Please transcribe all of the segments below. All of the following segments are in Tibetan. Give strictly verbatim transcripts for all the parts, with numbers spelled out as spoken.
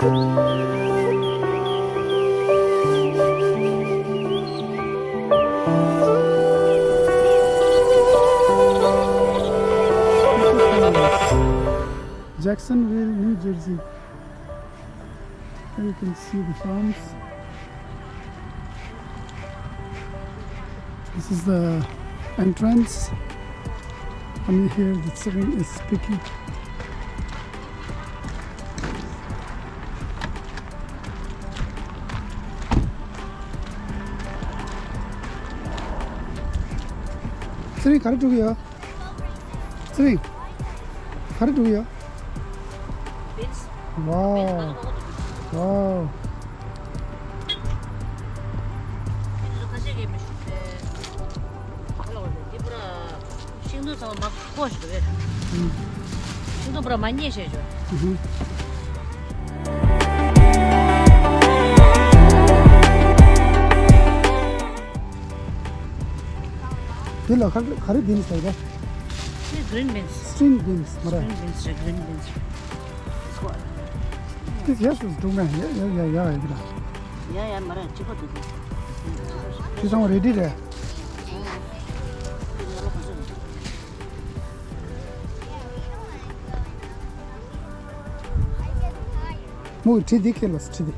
Jacksonville, New Jersey. There you can see the farms. This is the entrance. Can you hear the chicken is speaking? ཚེ་རིང་ག་རེ་འགྲོ་གི་ཡོད། ཚེ་རིང་། ག་རེ་འགྲོ་གི་ཡོད། Beans. Wow. Wow. ཤིང་སྡོང་ཚང་མ་བརྐོས་ཤིག་རེད། ཤིང་སྡོང་པུ་ར་མ་རྙེད་ཤེས་ཤོག་འདི་ལ་ག་ག་རེ་འདི་ནི་ཟེར་བ། Green beans. String beans མ་རེད། Green beans རེད། Green beans རེད། འདི་ཡས་སུ་འདུག་མེད། ཡ་ཡ་ཡ་ཡ་ཡ་འདི་ལ། ཡ་ཡ་མ་རེད། གཅིག་པ་འདུག་དེ་ཚང་མ་རེ་ཌི་རེད། མོ་གི་ཁྲི་འདི་ཁེལ་ལ་ཁྲི་འདི།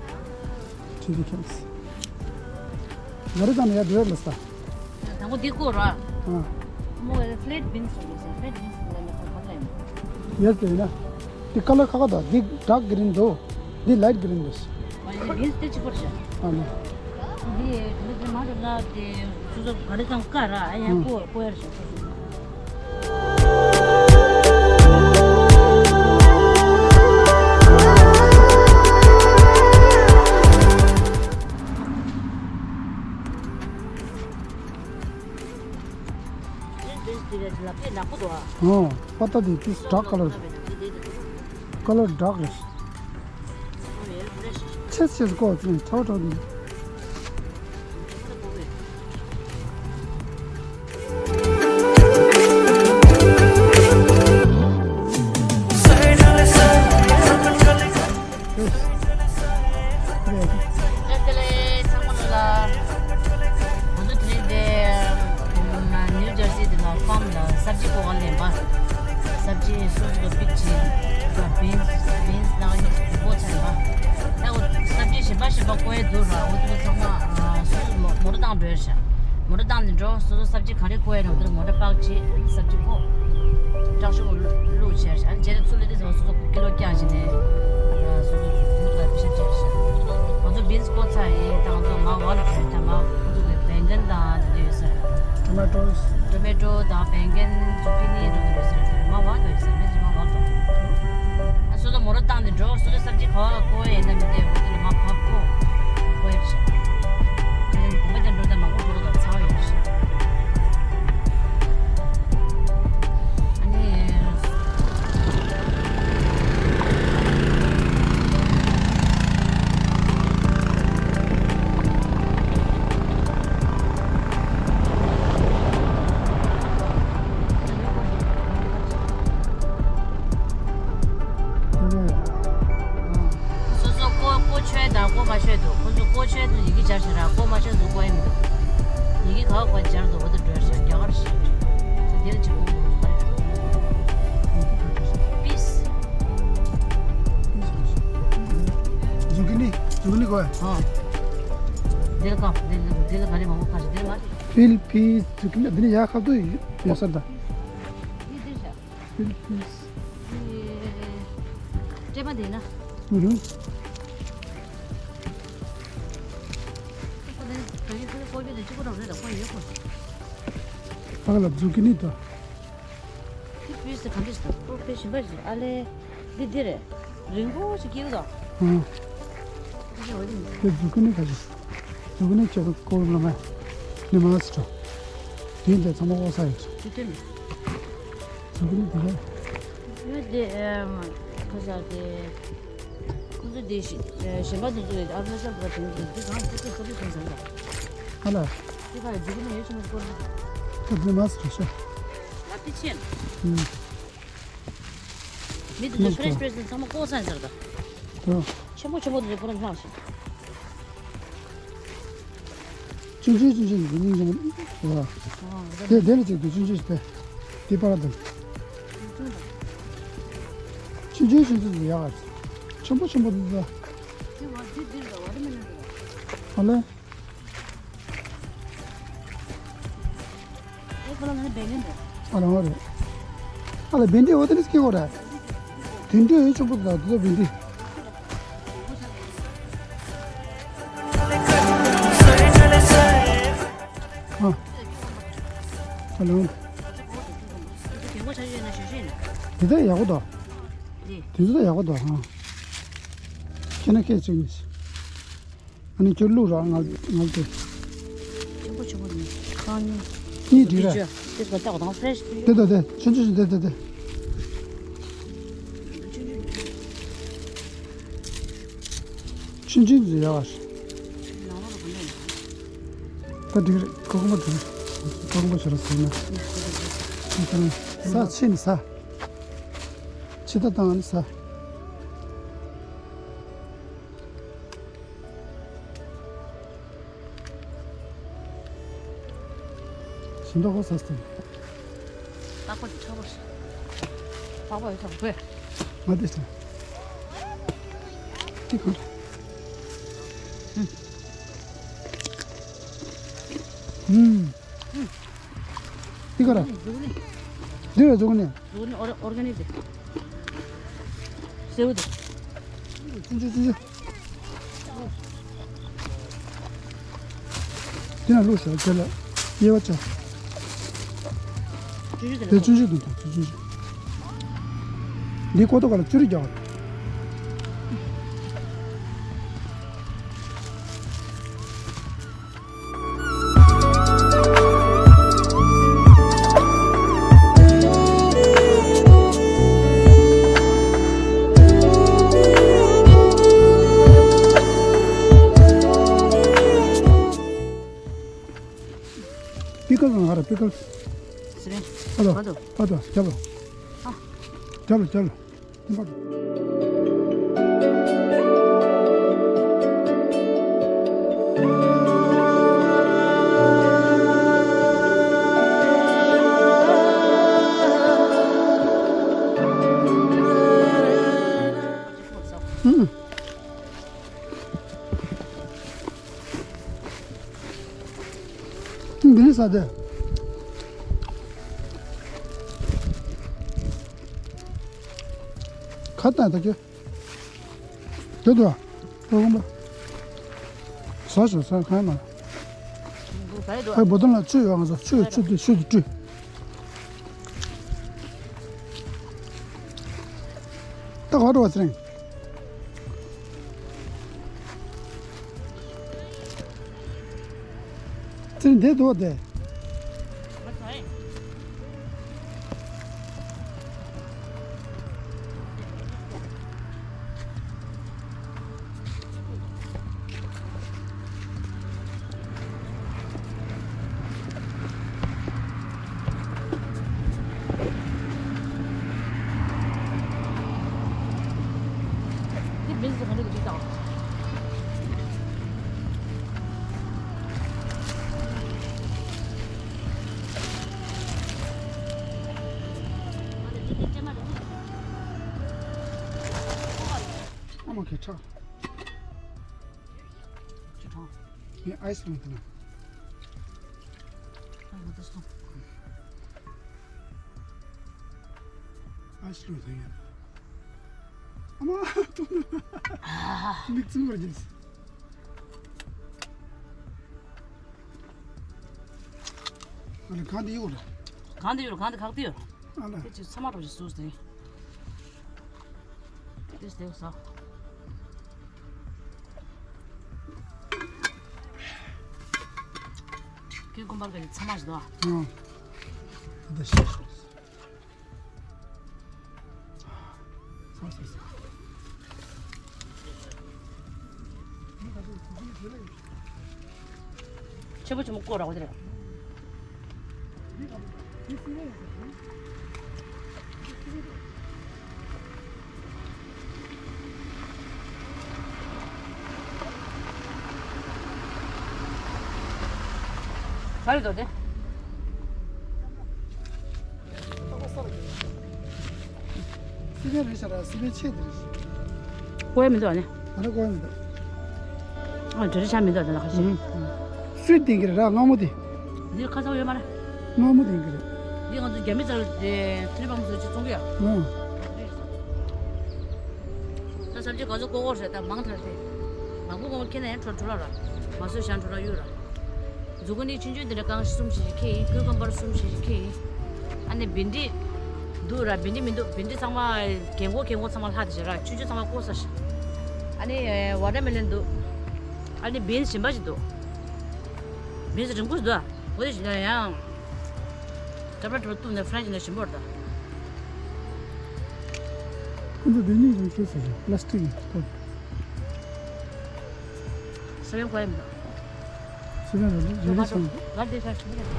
ཁྲི་འདི་ཁེལ་ལ། ང་རེ་དང་ཡ་འདྲ་ལ་ས། དང་པོ་འདི་བརྐོ་ར། ཨ། མོ་གི་flat beans ཟེར་ལ་ས། Flat beans ལ་ནི་ཁོ་ཁོ་ལ་ཡིན། ཡས་དེ་ཡིན་ན། འདི་ཀ་ལར་ཁ་ཁ་དང་འདི་dark green འདུག་འདི་light green འདུག་མ་ཡིན་beans དེ་གཅིག་པར་བྱ། ཨ་ནི། འདི་འདི་འདི་མ་རེད་ན་དེ་སོ་སོ་ག་རེ་ཙམ་ཀ་ར་ཨ་ཡ་ཨ། བརྐོ་བརྐོ་ཡར་བྱ་སོ་སོ། འདི་འདི་རེད་ལ་དཔེ་ནག་པོ་འདུག་ཨ། ཨོ། པ་ཏ་འདི་this dark colour། འདི་འདི་འདི། Color dark རེད། ཆེས་ཆེས་ཀོ་ཚིན་ཁྲའོ་ཁྲའོ་འདི། བཀྲ་ཤིས་བདེ་ལེགས་ཚང་མ་ལ། ང་ཚོ་དེ་རིང་འདི་ནིའུ་ཇར་སི་དེ་ལ་ཕརམ་ལ་སབ་ཇི་བརྐོ་ག་ལེན་པ། སབ་ཇི་སོ་སོ་པིག་ཆེན་ད་བིན་སི་བིན་སི་ནང་བརྐོ་ཚར་བ། ད་འོ་སབ་ཇི་གཞན་པ་གཞན་པ་བརྐོ་ཡས་འདུག་ར། འོ་དེ་ཚང་མ་སོ་སོ་མོ་མོ་ཊ་བཏང་འགྲོ་ཡས་ཤག་མོ་ཊ་བཏང་ནས་འགྲོ། སོ་སོ་སབ་ཇི་ག་རེ་བརྐོ་ཡས་ར། འོ་དེ་ལ་མོ་ཊ་པག་བྱེད། སབ་ཇི་བརྐོ། ཀྲག་ཤོག་བླུགས་བྱས་ཤག་ཨ་ནི་རྗེས་ནས་ཚུར་སླེབས་དུས་སོ་སོ་ཀི་ལོ་བཀྱག་བྱས་ནས་སོ་སོ་མི་ལ་ཕི་ཤ་སྤྲད་ཤག་ང་ཚོ་བིན་སི་བརྐོ་ཚར་ཡིན། ད་ང་ཚོ་མར་བར་ལ་འགྲོ་ཡིན། ད་མར་ཁོང་ཚོ་གི་བེང་གན་དང་དེ་འདྲ་ཡོད་ས་རེད། Tomatoes། ཊོ་མེ་ཊོ་དང་བེང་གན། ཛུ་ཀི་ནི་འགྲོ་གི་ཡོད་ས་རེད། མར་བར་འགྲོ་ཡོད་ས་རེད། མི་ཚོ་མར་བར་འགྲོ། ཨ་སོ་སོ་མོ་ཊ་བཏང་ནས་འགྲོ། སོ་སོ་སབ་ཇི་ག་བར་བརྐོ་ཡས་ཡིན་ན་མི་དེ་འོ་དེ་ལ་མར་བར་བརྐོ་བརྐོ་ཡས་ཤག་དེ་ནས་གོམ་པ་དེ་འགྲོ་དང་མང་པོ་འགྲོ་དང་ཚ་བ་ཡོད་ཤག་ཨ་ནི། སོ་སོ་བརྐོ་བརྐོ་ཆོད་དང་བརྐོ་མ་ཆོད་འདུག་ཁོ་ཚོ་བརྐོ་ཆོད་དུ་ཡི་གེ་སྦྱར་བཞག་ར། བརྐོ་མ་ཆོད་དུ་བརྐོ་ཡི་མི་འདུག་ཡི་གེ་ག་བ་ག་སྦྱར་འདུག་འོ་དེ་འགྲོ་ཤག་རྒྱ་གར་ཞིག་དེ་ལ་ཆེ་པོ་འདུག་ག་རེ། པིས། ཛུ་ཀི་ནི། ཛུ་ཀི་ནི་གོ་ཨ། དེ་ལ་ག་དེ་ལ་དེ་ལ་ག་རེ་མང་པོ་ག་ཞིག་དེ་ལ་མ་རེད། ཕིལ་པིས་ཛུ་ཀི་ནི་འདི་ནི་ཡ་ཁ་ཏུ་ཡོད་ས་ད། འདི་འདི་ཤག་ཕིལ་པིས། སྤྲད་པ་དེ་ན། ཨུ་ཧུ། ཁོ་དེ་ནི་ད་གིན་ཁོ་ཚོ་བཀོལ་རྒྱུ་དེ་གཅིག་པོ་རང་རེད་ད། ཁོ་ཡོད་ཁོ། ཨ་ལ་ཛུ་ཀི་ནི་ད། དེ་བུས་སུ་ག་འདྲ་ཞིག་ད། ཁོ་དཔེ་ཞིམ་པ་ཞིག་ཨ་ལེ། འདི་འདི་རེད། རིང་པོ་ཞིག་སྐྱེས་ད། ཨང་། འདི་འོ་དེ་ནི། དེ་ཛུ་ཀི་ནི་ག་ཞིག་ཛུ་ཀི་ནི་ཁྱེད་ཀྱི་བཀོལ་ལ་མ། ནི་མ་སི་ཁྲོ། དེ་འདི་ཚང་མ་བཀོལ་ས་ཡོད། དེ་དེ་མི། ཛུ་ཀི་ནི་འདི་རེད། ཡོད་དེ་ཨམ། ཁ་ཤག་དེ། ཁོ་ཚོ་དེ་ཞི་ཨ་གཞན་པ་དེ་ཚོ་ཡོད་དེ་ཨ་ཁ་ཤག་པ་དེ་ཚོ་དེ་གང་ཁོ་ཚོ་ས་དེ་ཚོ་ཟ་ས། ཨ་ལ། དེ་ག་ཡོད་ཛུ་ཀི་ནི་ཡོད་ཆེན་པོ་སྐོར་ལ། ཁོ་ཚོ་མ་སི་ཁ་ཤག་ལ་དེ་ཆེན། ཨུམ། མི་དེ་ཚོ་ཕི་རེ་ཤི་ཕི་རེ་ཤི་ཚང་མ་བཀོག་ཚར་ཡིན་ས་རེད་ད། ཆེན་པོ་ཆེན་པོ་དེ་ཚོ་ཁོ་རང་ལྷག་ཞིག་ཆུང་ཆུང་ཆུང་ཆུང་གི་སྙིང་རྗེ་མོ། དེ་དེ་ལ་ཅིག་དེ་ཆུང་ཆུང་ཞིག་དེ། དེ་པར་དང་། ཆུང་ཆུང་ཆུང་ཆུང་ཡག་ཆེན་པོ་ཆེན་པོ་དེ་ཚོ། ཨ་ལེ། ཨ་ལ་ང་རེད། ཨ་ལ་བེན་ཌི་འོ་དེ་ནི་སྐྱེ་གོ་ར། དེ་འདྲ་ཡོད་ཆོག་པོ་དང་དེ་ཚོ་བེན་ཌི། ཨ། ཨ་ལ། དེ་ཚོ་ཡག་པོ་འདུག་དེ་ཚོ་ཡག་པོ་འདུག་ཨ། ཁྱེད་ན་ཁྱེད་ཅིག་ནི། ཨ་ནི་ཁྱོད་བླུག་རོགས། ང་ང་དེ། ཆེན་པོ་ཆེན་པོ་ནི་ཁང་གཉིས། གཉིས་འགྲིག་རེད། དེ་ཚོ་ལྟ་བ་དང་ཕྲེཤ་དེ། དེ་དང་དེ་ཆུང་ཆུང་ཆུང་དེ་དེ་དེ། ཆུང་ཆུང་ཟེར་ཡག་ཞིག་ད་འགྲིག་རེད། ཁོ་ཁོ་མ་འགྲིག་རེད། ཁོ་ཁོ་མ་བྱ་ར་ཟེར་ན། ས་ཕྱེ་ནི་ས། ཕྱེ་ད་བཏང་ནི་ས། ཞིམ་མདོག་ཁ་ས་སྟེ། ཏག་པ་ཅིག་ཁྲ་བོ་ཞིག་ཏག་པ་ཡོད་ཚང་བོད། ང་དེ་ས། ཏི་ཁ། ཧུམ། ཏི་ཁ་ར། འདི་བས་འཛུགས་ནས། འཛུགས་ནས་ཨོར་ཨོར་ག་ནིག་དེ། སེའུ་དེ། ཅི་ཅི་ཅི་ཅི། དེ་ན་ལུགས་ཤོག་དེ་ལ་དབྱེ་བ་བྱ། ཆུང་ཆུང་དེ་དེ་ལ་ཆུང་ཆུང་དུ་དང་དེ་ཆུང་ཆུང་། འདི་ཀོ་ཏོ་ག་ལ་བཅུ་རི་རྒྱག་པི་ཀལ་ང་ར་པི་ཀལ། སི་རེ། ཨ་ལོ། ཨ་ལོ། ཨ་ལོ། རྒྱབ་ལོ། ཨ། རྒྱབ་ལོ་རྒྱབ་ལོ། ཨུམ། འདི་ནི་ས་དེ། ཁ་བཏང་ད་ཁྱོད། དེ་དུ་ཨ། ཨོ་གོམ་པ། ཟ་ཞོ་ཟ་ཁང་ན། ཨེ་བོ་དོན་ལ་ཆུ་ཡོད་ང་ཚོ་ཆུ་ཆུ་དུ་ཆུ་དུ་བཀྲུས། ད་ག་འགྲོ་བ་ཚེ་རིང་། ཚེ་རིང་དེ་འདུག་དེ། ཨ་མ་ཁེ་ཁྲག་ཁེ་ཁྲག་ངས་ཨའི་སི་ལོན་ཐུབ་ན། ཨའི་སི་ལོན་ཐུབ་ཡོད། ཨ་མ་ཐུབ་ན། མིག་བཙུམ་པར་གྱིས། ཨ་ལེ་གང་དེ་ཡོད་རེད། གང་དེ་ཡོད་རེད། གང་དེ་ཁག་དེ་ཡོད་རེད། ཨ་ལེ། དེ་ཅིག་ཚང་མ་རོ་ཞིག་བཟོས་ཏེ། དེ་ལྟ་བུ་ཟ། ཁྱོད་ཀུན་པར་ག་ཚང་མ་ཞིག་འདུག་ཨ། ཨང་། ད་ལྟ་ཤེས་སོང་། ཟ་ཟ་ཟ། ཆེན་པོ་ཆེན་པོ་བསྐོར་ར་བ་དེ་རེད། ག་རེ་འདུག་དེ། སི་པན་རེད་ཤག་ར། སི་པན་ཆེ་དེ་རེད། ཀོ་ཡ་མི་འདུག་ཨ་ནི། ང་ར་ཀོ་ཡ་མི་འདུག་ཨ། འདྲ་རེ་ཆགས་མི་འདུག་ཨ་དེ་ལ་ཁ་ཤས། ཨུམ། སུས་བསྟན་གི་རེད་ར། སྔ་མོ་དེ། འདི་ཁ་ཚ་ཡོད་མ་རེད། སྔ་མོ་དེ་ཡིན་གི་རེད། འདི་ང་ཚོ་རྒྱ་མི་ཚོ་དེ་ཐི་རི་བམ་སོ་ཅིག་བཙོང་གི་ཡ། ཨུམ། ད་ས་བཅད་ག་ཚོད་ཀོ་ཀོ་རེད། ད་མང་ཐལ་ཏེ། མང་པོ་མང་པོ་ཁྱེར་ན་ཡང་འཕྲོ་འཕྲོ་ལ་ར། མ་བཟོས་བཞག་འཕྲོ་ལ་གཡུག་ར། མཛུ་གུ་ནི་ཆུང་ཆུང་དེ་འདྲ་རྐང་གསུམ་ཞིག་ཁྱེར་ཡིན། ཀུ་ཀམ་པར་གསུམ་ཞིག་ཁྱེར་ཡིན། ཨ་ནི་བིན་ཌི་འདུག་ར། བིན་ཌི་མི་འདུག་བིན་ཌི་ཚང་མ་རྒན་གོག་རྒན་གོག་ཚང་མ་ལྷག་དེ་བྱས་ར། ཆུང་ཆུང་ཚང་མ་བཀོག་ས་ཞིག་ཨ་ནི་ཝ་ཊར་མེ་ལོན་འདུག་ཨ་ནི་བིན་སི་གཞན་པ་ཞིག་འདུག་བིན་སི་རིང་པོ་ཞིག་འདུག་འོ་དེ་ཞིག་ཡང་། ཏྲ་པ་ཏྲ་པ་བཏུམས་ནས་ཕ་རན་ཅི་ནས་ཞིམ་པོ་རེད་ད། ཁོ་ཚོ་དེ་གཉིས་ཀྱང་ཁྱེར་ཟེར་རེད། པ་ལ་སི་ཊིག་གི་པོཊ། ས་བོན་གོ་ཡ་མི་འདུག་ས་བོན་རེད་རེད་རེད་སོང་། ང་དེ་ཤ་ཞིམ་པོ་རེད།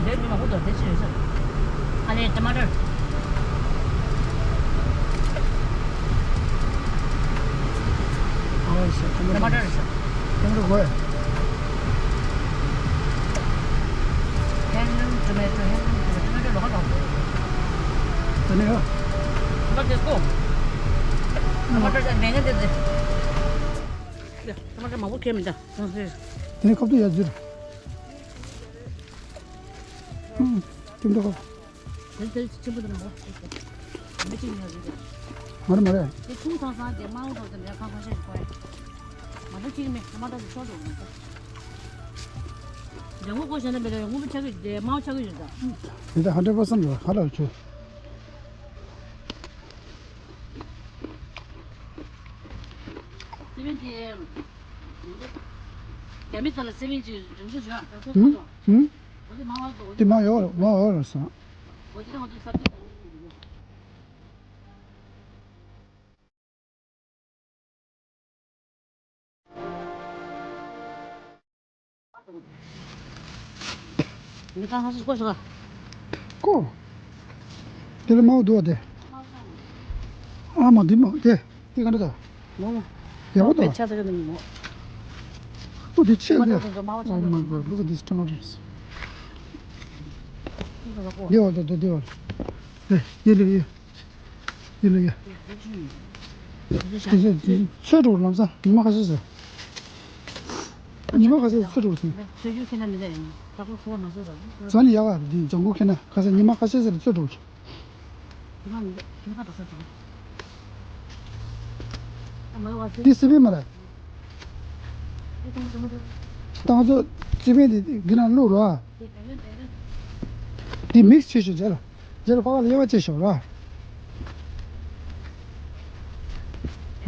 འདིར་མི་མང་པོ་འདུག་དེ་ཅི་ཡོད་ས། ཨ་ལས་ཊ་མ་ཊར། ཨོ་ཤི། ཊ་མ་ཊར་རེད་ཤག་ཊ་མ་ཊར་གོ་ཡ། ཧེན་ལུམ་ཊོ་མེ་ཊོ། ཧེན་ལུམ་ཊོ་མེ་ཊོ། ཊོ་མེ་ཊོ་ལོ་ཁ་ལོ། དེ་ནས་ཡོད། ཊ་མ་ཊར་དེ་ཀོ། ཊ་མ་ཊར་དེ་མེད་མཁན་དེ་དེ། ཡ། ཊ་མ་ཊར་མང་པོ་ཁྱེར་མི་འདུག་དེ་ནས་ཁབ་ཏུ་ཡར་འཛུལ། ཨུམ། ཁྱིམ་ཐོག་ཁབ། དེ་དེ་ཆེན་པོ་དེ་མང་པོ། མི་གཅིག་ཉོ་ཟིག་མ་རེད་མ་རེད། དེ་ཁུང་ཐང་སང་དེ་དམར་པོ་ཐོག་དེ་འདྲ་ཁང་ཁང་ཤས་ཤིག་གོ་ཡ། མ་གཏོགས་ཅིག་མེད། ཊ་མ་ཊར་དེ་ཆོག་འགྲོ་མ་གཏོགས། ལྗང་གུ་བརྐོས་བཞག་ན་མི་རེད། སྔོན་པོ་ཆགས་ཀྱི་རེད། དམར་པོ་ཆགས་ཀྱི་རེད་ད། འདི་ད་ཧན་ཌེ་རེད་པར་སེན་ཊི་རེད། ཧ་ལས་ཆོག་སེ་བན་དེ། རྒྱ་མི་ཚོ་ལ་སེ་བན་ཅིག་རིམ་གྲོ་བྱོས་ཨ། ཧུམ་ཧུམ། འོ་དེ་མ་བ་འོ་དེ་མ་ཡོད་རེད། མ་ཡོད་རེད་ཟེར། འོ་དེ་ང་ཚོ་ས་ཆ་དང་ངས་ད་ཧ་སུ་སྐོར་ཞོག་ག་ཀོ། དེ་ལ་མའོ་འདུག་བ་དེ། ཨ་མ་འདི་མ་དེ་དེ་ག་འདྲ་ད། མོ་མོ། ཡག་པོ་འདུག་ཆ་ཟ་གི་འདུག་མོ། ཨོ་དེ་ཆེ་མ་དེ། འདུག་འདུག་མའོ་ཆ། Oh my God, look at these tomatoes. འདི་བ་དེ་དེ་བ། དེ་ཡེ་ལེ་ཡེ། ཡེ་ལེ་ཡེ། དེ་ཚོ་དེ་ཚོ་ཚོད་འགྲོ་ལམ་སང་ཉི་མ་ཁ་ཤས་ཟེར། ཉི་མ་ཁ་ཤས་ཚོད་འགྲོ་ཟེར། ཚོད་རྒྱུ་ཁྱེད་རང་མི་ལ་ཡིན། ད་ཁོ་ཁོ་མ་བཟོ་ར། ཟ་ནི་ཡག་ག་འདི་ལྗང་གུ་ཁྱེད་རང་ཁ་ཤས་ཉི་མ་ཁ་ཤས་ཟེར་ཚོད་འགྲོ། ཉི་མ་མི་ལ་ཉི་མ་ཁ་ཤས་ཟེར། འདི་སི་པན་མ་རེད། ད་ང་ཚོ་སི་པན་འདི་འདི་ནང་བླུགས་རོགས། འདི་མིག་སི་བྱེད་ཤོག་རྗེས་ལ། རྗེས་ལ་ཕ་ག་ལ་དབྱེ་བ་ཕྱེ་ཤོག་ར།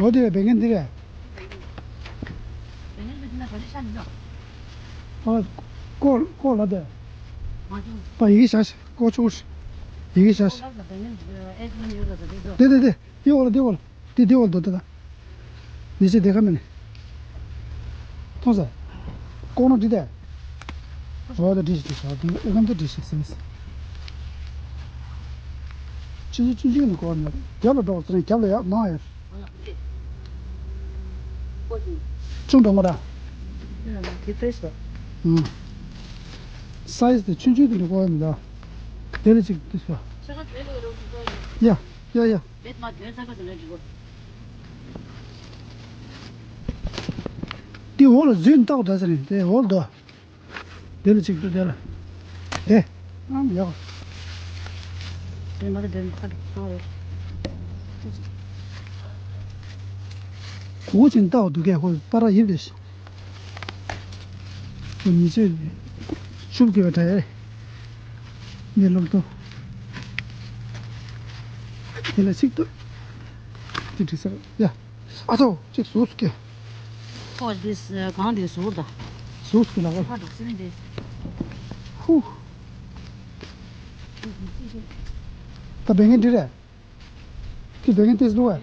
ལོ་དེ་བས་བན་ངན་འདི་རེད། ཨ་ཀོ་ཀོ་ལ་དེ། པ་ཡི་གེ་བཞག་ཤིག་ཀོ་ཆུ་ཡི་གེ་བཞག་ཤིག་དེ་དེ་དེ། དེ་འོག་ལ་དེ་འོག་ལ། དེ་དེ་འོག་ལ་འདུག་ད་ད། མི་ཚེ་དེ་ཁ་མིན། མཐོང་ས། ལྐོག་ནོ་འདི་དེ། འོག་ཏུ་འདྲི་ཞིག་འདྲི་ཞིག་འདི་ཨེ་ཁམ་དུ་འདྲི་ཞིག་ཟེར་མི་སྲིད། ཆུ་ཆུ་ཆུ་ཆུ་ནི་ལྐོག་ནི་རྒྱབ་ལ་འགྲོ་ཟེར་ནས་རྒྱབ་ལ་ཡར་མང་ཡར། ཆུང་འགྲོ་མོ་ར། དེ་ཚོས་སོ། ཨུམ། སའི་ཛི་དེ་ཆུང་ཆུང་དེ་འདྲ་ལྐོག་མི་འདུག་དེ་ལ་ཅིག་དེ་སོ། ཡ། ཡ་ཡ། དེ་འོག་ལ་འཛུལ་ནས་བལྟ་དགོས་ད་ཟེར་ནས་དེ་འོག་ལ་འདུག་དེ་ལ་ཅིག་ཏུ་དེ་ལ། དེ། ཨམ་ཡག་དེ་མ་རེད་དེ་ཁ་དུ་སོང་རེད། གོ་ཅིན་བལྟ་དགོས་འདུག་གས་ཁོ་པ་ར་ཡིབ་རེད། ཁོ་ཉི་ཚེ་ཤུབ་དགོས་པ་འདྲ་ཡ་རེད། ངས་ལོག་ཏུ། དེ་ལ་ཅིག་ཏུ། དེ་འགྲིག་ས་རེད་ཡ། ཨ་ཐོ་ཅིག་ཟུག་སུ་སྐྱེ། ཁོ་འདི་གང་འདི་ཟུག་ད། ཟུག་སུ་ལ་ག་ཁ་འགྲོ་སེ་མི་འདི། ཧུ། ད་བེང་ངན་འདི་རེད། ཁྱི་བེང་ངན་ཏེས་འདུག་བས།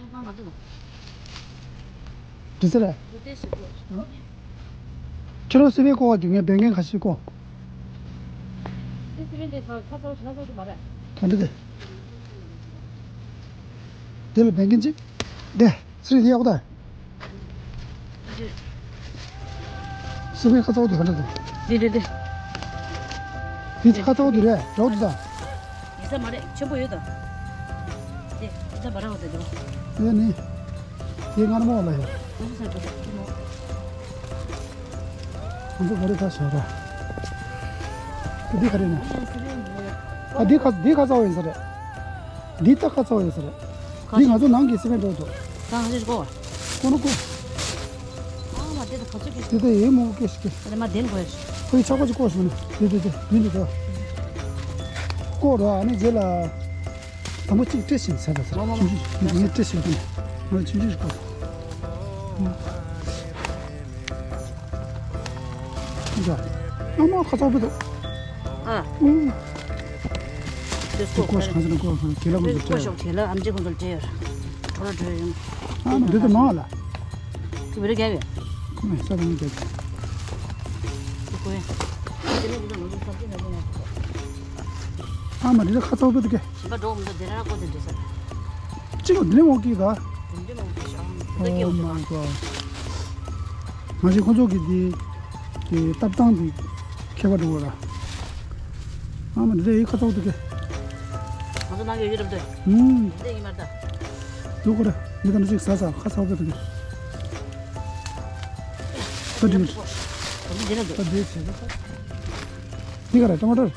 འདི་ཟེར་རེད། ཁྱེད་རང་སི་པན་བརྐོ་བ་རྒྱུ་ངས་བེང་ངན་ཁ་ཤས་བརྐོ། ག་འདི་དེ། དེ་ལ་བེང་ངན་ཅིག་དེ། ཚུར་ཡོད་ད། སི་པན་ཁ་ཚ་བོ་དེ་ག་འདྲ་འདུག་དེ་དེ་དེ། དེ་ཁ་ཚ་བོ་དེ་རེད། རོགས་དེ་དང་། ཡིན་ས་མ་རེད། ཆེན་པོ་ཡོད་དོ། དེ་ཡིན་ས་མ་རེད་བ་དེ་དོ། དེ་ནི། དེ་མངར་མོ་ལ་ཡོད། ང་ཚོ་ས་དེ་ཆེན་མོ། ང་ཚོ་ག་རེ་ད་བྱས་ར། དེ་འདི་ག་རེ་ནས། ཨ་འདི་ཁ་འདི་ཁ་ཚ་བོ་ཡིན་ས་རེད། འདི་ད་ཁ་ཚ་བོ་ཡིན་ས་རེད། འདི་ང་ཚོ་ནང་གི་སི་པན་འགྲོ་འདུག་ད་ང་ཚོ་ཀོ། ཀོ་ནོ་ཀོ། ཨ་མ་དེ་ད་ག་ཚོད་ཀྱི། དེ་ད་ཡེ་མོ་ཀེ་ཤི་ཀེ། ཨ་ནི་མ་དེན་གོ་ཡ། ཁོ་ཡི་ཆག་པ་ཅིག་ཀོ་ཤི་ནི། དེ་དེ་དེ་དེ་འདི་ད། ཀོ་ར་ཨ་ནི་རྗེས་ལ། དང་པོ་གཅིག་སྤྲད་ཤིང་ཟེར་ད་ཟེར། མ་མ་མ། ཁྱིམ་ཚུལ་ངས་སྤྲད་ཤིང་དེ་ནི། ང་ཁྱིམ་ཚུལ་ཀོ། ཨ་མ་ཁ་ཚ་བོ་འདུག་ཨ། ཨུ། དེ་ཀོ་ཤི་གང་ཟེར་ན་ཀོ་ཤི་གེ་ལ་ཀོ་ཤི་ཀོ་ཤི་གེ་ལ་ཨམ་ཅེ་ཀོ་ཤི་ཀྲེ་ཡོད། ཁྲོ་ར་ཀྲེ་ཡོད། ཨ་མ་འདི་ད་མ་ལ། ཁྱི་བེ་རེ་རྒྱབ་ཡོད། ཁོ་མེད་ས་དང་རྒྱབ་ཀྱི། ཁོ་ཡ། ཨ་མ་འདི་ད་ཁ་ཚ་བོ་འདུག་གེ། ཞིམ་པ་འགྲོ་མི་འདུག་དེ་ར་ཀོ་དེ་འདྲ་ས། གཅིག་ལ་འདི་ནས་འོང་གི་ག་འདི་ནས་འོང་གི་ཤ་འདི་ཀེ་འོང་གི། ང་ཞིག་ཁོ་ཚོ་གི་འདི་གི་ལྟ་སྟངས་འདི་ཁྱད་པར་འགྲོ་གི་ར། ཨ་མ་འདི་ལས་ཡི་ཁ་ཚ་བོ་འདུག་གེ། ང་ཚོ་ནང་གི་ཡོད་རབས་འདི། ཨུམ། འདི་ཡིན་མ་ད། འདུག་གོ་ར། མི་ད་འདི་ཅིག་ཟ་ཟ་ཁ་ཚ་བོ་འདུག་གེ། ད་འདི་མི། འདི་ན་འདུག་ད་འདི་བྱེད་ད། འདི་ག་ར་ཊ་མ་ཊར།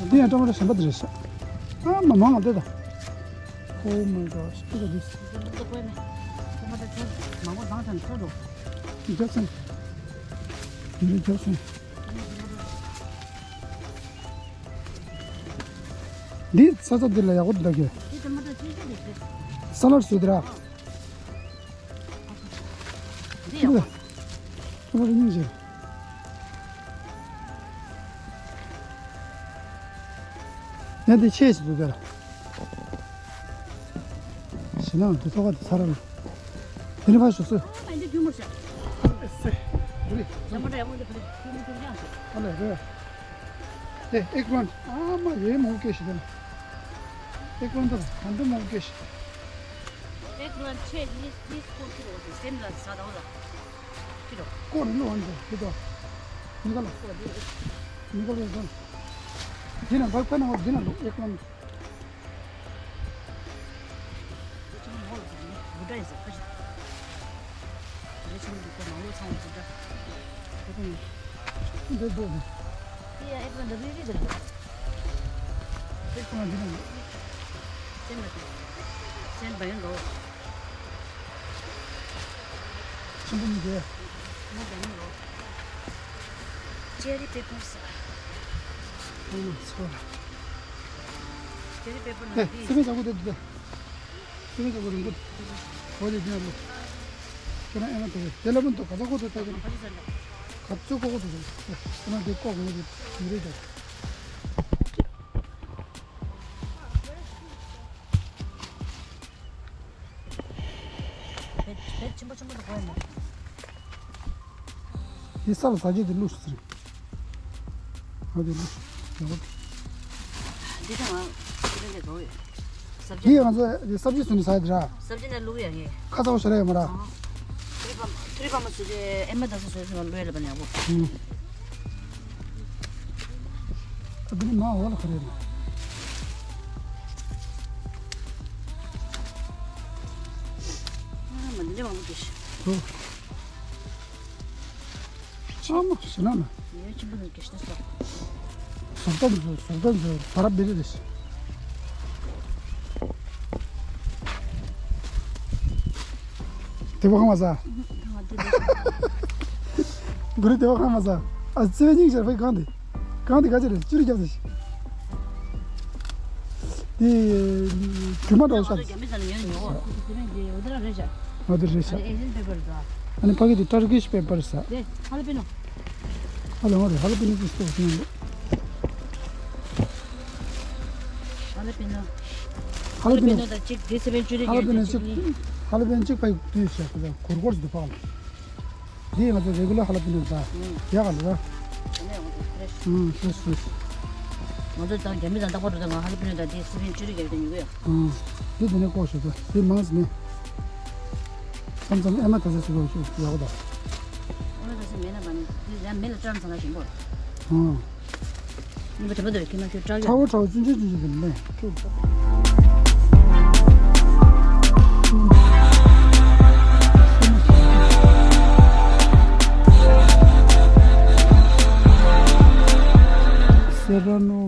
འདི་ཡང་ཊ་མ་ཊར་གཞན་པ་འདི་རེད་ཤག་ཨ་མ་མང་ང་འདི་ད། Oh my gosh, look at this. Jackson. Jackson. འདི་ས་ཆ་འདི་ལ་ཡག་པོ་འདུག་གི། ས་ལར་བཟོས་འདི་ར། འདི་ཡག་པོ་རེད། སྙིང་རྗེ། ཡང་འདི་ཆེ་ཞིག་འདུག་ག་ར། ཞེ་ན་འདི་ཐོག་ག་འདི་ཚ་ར་ལ། འདི་ནི་ཕར་ཞོག་སོ། ཨ་མ་འདི་རྒྱུ་མོ་ཤ། ཨེ་སེ། འདི་རེད། ལ་མ་འདྲ་ཡག་པོ་འདི་ཕ་རི་རྒྱུ་མོ་རྒྱུ་རྒྱང་ཞིག་ཨ་ལས་རེད། ཨེ་ཨེག་པླན་ཨ་མ་ཡེ་མོ་ཀེ་ཤི་དེ་ན། ཨེག་པླན་དང་ག་འདི་མོ་ཀེ་ཤི། ཨེག་པླན་ཆེ་ནི་ནི་སྐོར་ཤི་རོ་དེ་སེམས་ལ་ཟ་དང་ལ། ཤི་རོ། སྐོར་ནི་ལོ་འདི་ཤི་དོ། ནི་ག་ལ། སྐོར་འདི། ནི་ག་ལ་ཡོད་དོ། འདི་ན་བག་ཕ་ན་འོ་འདི་ན་ལོ་ཨེག་པླན། ཅེ་རི་པེ་པར་ཟེར། ཨ་མ་ཚོ། ཅེ་རི་པེ་པར་ནང་དེ་སི་པན་ཟ་གོ་དེ་དེ། སི་པན་ཟ་གོ་རིང་པོ། འོ་དེ་དེ་ལ། ཁྱོད་རང་ཨེ་མ་དེ་དེ་ལ་མི་འདུག་ག་ཚོད་གོ་དེ་ལྟ་གི་ན། ག་ཚོད་གོ་གོ་དེ་དེ། ཁྱོད་རང་དེ་ལྐོག་གོ་དེ་མི་རེད་དེ། བེད་བེད་ཆེན་པོ་ཆེན་པོ་དེ་གོ་ཡ་མེད། དེ་ས་ལ་ཟ་རྒྱུ་དེ་བླུགས་སུ་ཚུར། ཨ་དེ་བླུགས་སུ། ཡག་པོ། འདི་ད་ང་ཚོ་དེ་འདྲ་འདྲ་གོ་ཡོད། ས་བཅད། འདི་ང་ཚོ་དེ་ས་བཅད་བཟོས་ནས་ཟ་ཡ་དེ་ར། ས་བཅད་ནས་བླུགས་ཡ་ངས། ཁ་ཚ་བོ་ཞེ་དྲག་ཡོད་མ་ར། ཨ། ཐུ་རི་པ་མ་ཐུ་རི་པ་མ་བཟོས་ཏེ་ཨེ་མ་ད་ས་བཟོས་སོང་བླུགས་ཡ་ལ་བ་ནས་ཡག་པོ། ཨུམ། ཨ་དེ་ནི་མ་འོ་ལ་ག་རེ་ན། ཨ་མ་འདི་འདྲ་མང་པོ་འདུག་ཤི། ཨོ། ཨ་མ་ཞེ་ན་ན། ཡོད་ཆེན་པོ་འདུག་གི་ཤི་ན་སོ། ཟོག་ཏ་འཛུལ་ཟོག་ཏ་འཛུལ་བར་བེ་རི་རེ་ཤི། དེ་བ་ཁ་མ་ཟ། གུ་རུ་དེ་བ་ཁ་མ་ཟ། ཨ་ཙི་བའི་སྙིང་རྗེ་བའི་གང་དེ། གང་དེ་ག་ཅི་རེད་ཅི་རེད་རྒྱབ་དེ། དེ་རྒྱུ་མ་འདྲ་བོ་ཤ། རྒྱ་མི་ཟ་ནས་ཉོས་ཉོ། ང་དེ་རེད་ཤ། ཨ་ནི་ཕ་གི་དེ་ཏར་ཀིཤ་པེ་པར་ཟ། དེ་ཧ་ལ་པི་ནོ། ཧ་ལ་ང་དེ་ཧ་ལ་པི་ནོ་དེ་སྟོག་ཤིང་། ཧ་ལ་པི་ནོ། ཧ་ལ་པི་ནོ། ཧ་ལ་པི་ནོ་དང་གཅིག་དེ་སེ་བན་ཅུ་རི་ཧ་ལ་པི་ནོ་གཅིག་ཧ་ལ་པི་ནོ་གཅིག་ཕ་གི་དུས་ཤ་གོར་གོར་ཟ་དུ་ཕ་ལ། འདི་ང་ཚོ་རེ་གུ་ལར་ཧ་ལ་པི་ནོ་ད། ཡག་ག་ལ། ཨུམ་ཧྲེ་ཧྲེ། ང་ཚོ་ད་རྒྱ་མི་དང་ལྟ་བུ་རུ་ད་ང་ཧ་ལ་པི་ནོ་ད་འདི་སི་པན་ཅུ་རི་རྒྱབ་དེ་ཉོ་གི་ཡོད། ཨུམ། འདི་འདི་ནས་ལྐོག་ཞུ་ད་འདི་མང་ཟིན་ནས། མཚམས་མཚམས་ཨེ་མ་ད་ས་སི་གོ་ཞུ་ཡག་གོ་ད། ཨེ་མ་ད་ས་མེད་ན་མ་ ཡང་མེ་ལ་བཀྲམ་ཚར་ན་ཞིམ་པོ་རེད། ཨང་། ཉིན་པ་དྲི་མ་འདོད་ཀྱི་མ་ཤོད་སྐྲག་ཡོད། ཁྲ་བོ་ཁྲ་བོ་ཆུང་ཆུང་ཆུང་ཆུང་གི་མེ། ཁྱུག་ཁྱུག་སེ་ར་ནོ།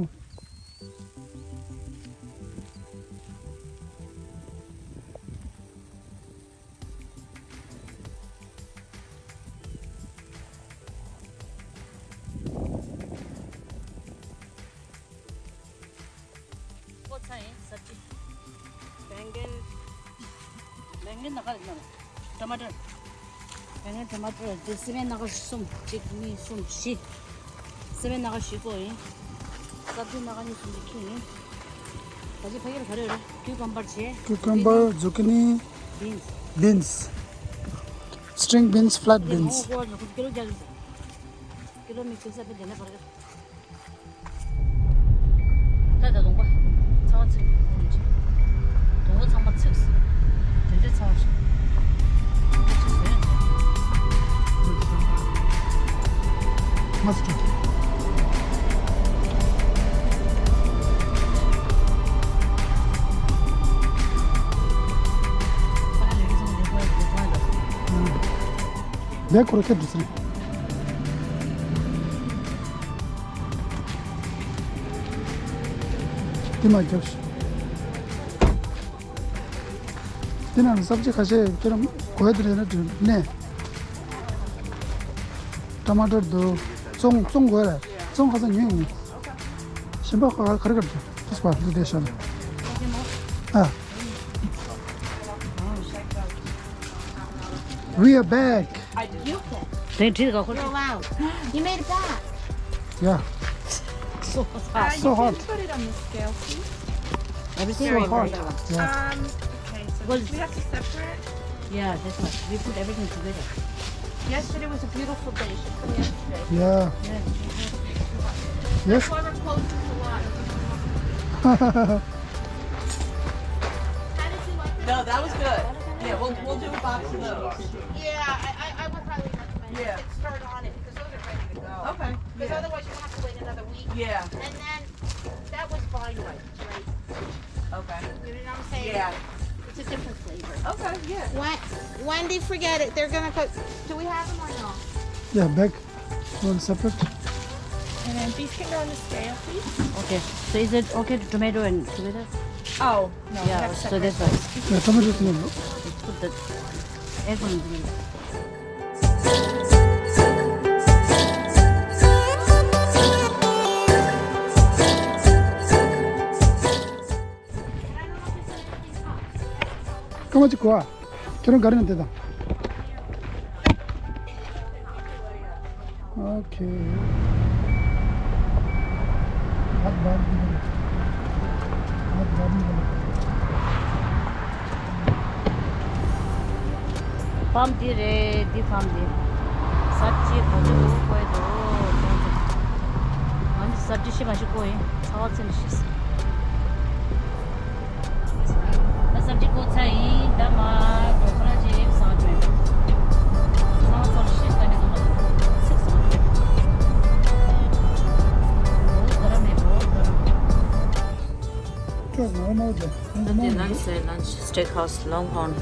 ཀོ་ཚ་ཡིན་ས་ཅི། བེང་གན། བེང་གན་ན་ག་རེ་ན་ཊ་མ་ཊར། བེང་གན་ཊ་མ་ཊར་དེ་སི་མེན་ན་ག་གསུམ་གཅིག་གཉིས་གསུམ་བཞི། སི་མེན་ན་ག་བཞི་ཀོ་ཡིན། སབ་ཇི་ན་ག་གཉིས་གསུམ་བཞི་ཁྱི་ཡིན། ད་ཅི་ཕ་གི་ལ་ག་རེ་ཡོད་རེད། ཀིའུ་ཀམ་བར་བྱས། ཀིའུ་ཀམ་བར། ཛུ་ཀི་ནི། བིན་སི། བིན་སི། སི་ཊིང་བིན་སི། ཕ་ལེཊ་བིན་སི། ཀི་ལོ་བརྒྱ་ཡོད། ཀི་ལོ་མི་ཁྱོད་ས་པའི་དེ་ནས་བར་ག་ད་ད་གདོང་པ་ཚ་བ་ཚིག་གདོང་པ་ཚང་མ་ཚིག་དེ་འདྲའི་ཚ་བ་ཞིག་མ་སུ་ཏྲ། ལས་ཁོ་ར་ཁྱབ་འདུག་ཟེར། དེ་མ་རྒྱབ་ཤིག་དེ་ནང་སབ་ཇི་ཁ་ཤས་ཁྱེད་རང་གོ་ཡ་དེ་རེད་ན་དྲན་ནས། ཊ་མ་ཊར་འདུག་ཙོང་ཙོང་གོ་ཡ་ལ་ཙོང་ཁ་ས་ཉོས་ཡིན། གཞན་པ་ག་རེ་ག་རེ་འདུག་ཕུས་པ་འདི་དེ་ཤ་ལ། ཨ། We are back. དེ་བྲིས་ག་ཁོ། You're allowed. You made it back. Yeah. So hot. Uh, you So can hot. Put it on the scale, please. Everything So hot. Yeah. Um, okay, so Well, we have to separate. Yeah, that's right. We put everything together. Yesterday was a beautiful day. She put yesterday. Yeah. Yeah. Yes. Whoever closes a lot. How did you like that? No, that was good. Yeah, we'll, we'll do a box of those. Yeah, I, I, I would highly recommend it. Yeah. Get started on it because those are ready to go. Okay. Because yeah. Otherwise you're gonna have to wait another week. Yeah. And then that was fine rice, right? Okay. You know what I'm saying? Yeah. It's a different flavor. Okay, yeah. Wen-, Wendy, forget it. They're gonna cook. Do we have them or no? Yeah, bag. One separate. And then these can go on the scale, please. Okay. So is it okay to tomato and tomato? Oh, no. Yeah, so that's why. Yeah, tomato tomato. Put the egg on the སྐར་མ་གཅིག་གོ་ཨ། ཁྱེད་རང་ག་རེ་ན་དེ་དང་། ཨོ་ཁེ། ཕམ་འདི་རེད། འདི་ཕམ་འདི། སབ་ཇི་ག་ཚོད་འགོར་དགོས་འདུག་ང་ནི་སབ་ཇི་ཤི་མ་ཤི་གོ་ཡིན། ཚ་བ་ཚིམ་ཤི། ད་སབ་ཇི་གོ་ཚ་ཡིན། ད་མ་གྲོ་ཁོ་ལ་ཅེ་བཟང་བྱོས། ཚ་བ་ཚ་བ་ཤི་ད་ནི་ང་ཚིག་བཟང་བྱོས། འོ་ད་ར་མེད་འོ་ད་ར། ད་དེ་ལ་ནི་སའི་ལན་ཆི་སི་ཊེག་ཧའུ་སི་ལོང་ཧོན།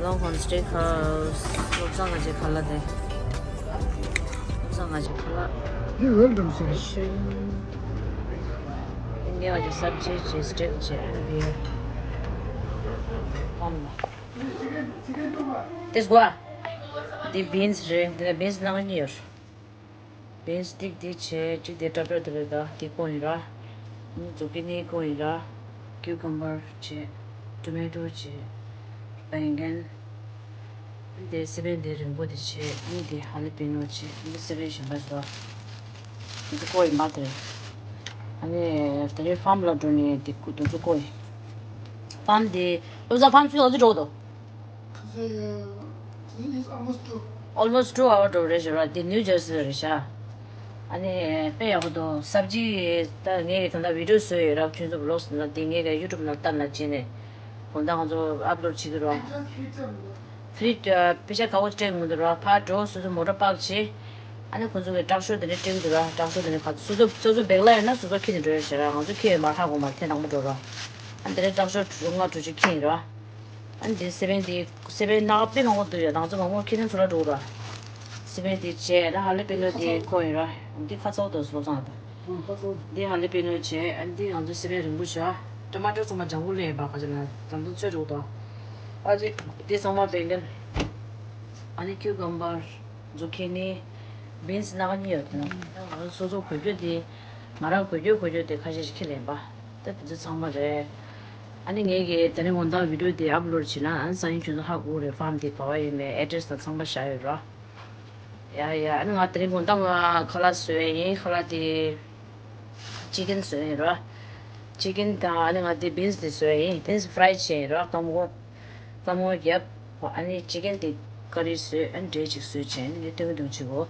ལོང་ཧོན་སི་ཊེག་ཧའུ་སི། བློ་བཟང་ང་ཅེ་ཁ་ལ་དེ། བློ་བཟང་ང་ཅེ་ཁ་ལ། འདི་ཝེལ་ཀམ་ཟེར། ངས་བ་ཅིག་སབ་ཇི་ཅིག་སི་ཊེག་ཅིག་ཨ་ནི་འདི་ཕམ་ལ། དེ་སྒོ་ཨ། འདི་བིན་སི་རེད། འདི་ལ་བིན་སི་སྣ་ཁ་གཉིས་ཡོད། བིན་སི་སྟིག་འདི་བྱས་གཅིག་དེ་ཊ་པེ་ར་དེ་རེད། ད་འདི་ཀོ་ཡིན་ར། ཛུ་ཀི་ནི་ཀོ་ཡིན་ར། ཀིའུ་ཀམ་བར་བྱས། ཊོ་མེ་ཊོ་བྱས། བེང་གན། འདི་སི་པན་འདི་རིང་པོ་དེ་བྱས། ཨ་ནི་འདི་ཧ་ལི་པི་ནོ་བྱས། འདི་སི་པན་གཞན་པ་ཟེར་བ། འདི་ཚོ་ཀོ་ཡིན་པ་དེ་རེད། ཨ་ནི་དེ་རིང་ཕམ་ལ་འགྲོ་ནས་འདི་ཀོ་འདི་ཚོ་ཀོ་ཡིན། ཕམ་འདི་བློ་བཟང་ཕམ་ཚུར་ལ་འདི་འགྲོ་དོ། Almost two hour འགྲོ་རེད་ཞུ་ར། འདི་ནིའུ་ཇར་སི་རེད་ཤག་ཨ་ནི་དཔེ་ཡག་པོ་འདུག་སབ་ཇི་ད་ངས་ད་ལྟ་བི་ཌིའོ་བཟོས་ཡོད་ར། ཁྱོད་ཚོ་བི་ལོག་ཟེར་ན་འདི་ངས་ཀྱང་ཡུ་ཊུབ་ནང་བཏབ་ན་བྱས་ནས་དགོང་དག་ང་ཚོ་ཨབ་ལོཌ་བྱེད་ཀྱི་རོགས། ཕི་རི་ཊི་པེ་ཤ་ཁ་བོ་སྤྲད་མི་འདུག་ར། ཕར་འགྲོ། སོ་སོ་མོ་ཊ་པག་བྱེད། ཨ་ནི་ཁོ་ཚོ་གི་དྲག་ཤོས་དེ་འདྲ་སྤྲད་ཀྱི་འདུག་ར། དྲག་ཤོས་དེ་འདྲ་ག་སོ་སོ་སོ་སོ་བེག་ལ་ཡོད་ན་སོ་སོ་ཁྱེར་ནས་འགྲོ་ཡོད་ཟེར་ར། ང་ཚོ་ཁྱེར་ཡོད་མ་རེད། ཧ་གོ་མ་རེད། ཐེངས་དང་པོ་འགྲོ་ར། ཨ་ནི་དེ་འདྲ་དྲག་ཤོས་དྲུག་ཅུ་ལྔ་དྲུག་ཅུ་ཁྱེར་ཡིན་ར། ཨ་ནི་དེ་སི་པན་དེ་སི་པན་སྣ་ཁ་དཔེ་མང་པོ་འདུག་ཡ། ང་ཚོ་མང་པོ་ཁྱེར་ནས་ཚུར་ལ་འགྲོ་ར། སི་པན་དེ་བྱས་ཨ་ནི་ཧ་ལེ་པེ་ནོ་དེ་ཁོ་ཡིན་ར། འདི་ཁ་ཚ་བོ་འདུག་སོ་ཚང་དང་། འདི་ཧ་ལེ་པེ་ནོ་བྱས། ཨ་ནི་འདི་ང་ཚོ་སི་པན་རིང་པོ་བྱས། ཊ་མ་ཊོ་ཚང་མ་ལྗང་ཁུ་ལེན་པ་ག་ཅི་ན་ད་དུང་ཚོད་འགྲོ་དང་། ཨ་ཙི་དེ་ཚང་མ་བེང་གན། ཨ་ནི་ཁྱུ་ཀམ་བར། ཛུ་ཁི་ནི། བིན་སི་སྣ་ཁ་གཉིས་ཡོད་དེ་ནོ། ང་རང་སོ་སོ་དགོས་རྒྱུ་དེ། ང་རང་དགོས་རྒྱུ་དགོས་རྒྱུ་དེ་ཁ་ཤས་ཤིག་ཁྱེར་ལེན་པ། ད་དེ་ཚོ་ཚང་མ་རེད། ཨ་ནི་ངས་ཀྱི་དེ་རིང་དགོང་དག་བི་ཌིའོ་དེ་ཨབ་ལོཌ་བྱས་ན། ཨ་ནི་སང་ཉིན་ཁྱོད་ཚོ་ཧ་གོ་རེད། ཕརམ་དེ་ག་པར་ཡོད་མེད། ཨེ་ཌི་རེ་སི་དང་ཚང་མ་བཞག་ཡོད་ར། ཡ་ཡ། ཨ་ནི་ང་དེ་རིང་དགོང་དག་ང་ཁ་ལག་བཟོས་ཡིན། ཁ་ལག་དེ་ཅི་ཀན་བཟོས་ཡིན་ར། ཅི་ཀན་དང་ཨ་ནི་ང་དེ་བིན་སི་དེ་བཟོས་ཡིན། བིན་སི་ཕ་རའི་བྱས་ཡིན་ར། སྐམ་པོ་སྐམ་པོ་བརྒྱབ། ཨ་ནི་ཅི་ཀན་དེ་ཀ་རི་བཟོས། ཨ་ནི་འབྲས་ཅིག་བཟོས་བྱས། ཨ་ནི་དེ་སྟོན་གི་འདུག་བྱེད་གོ།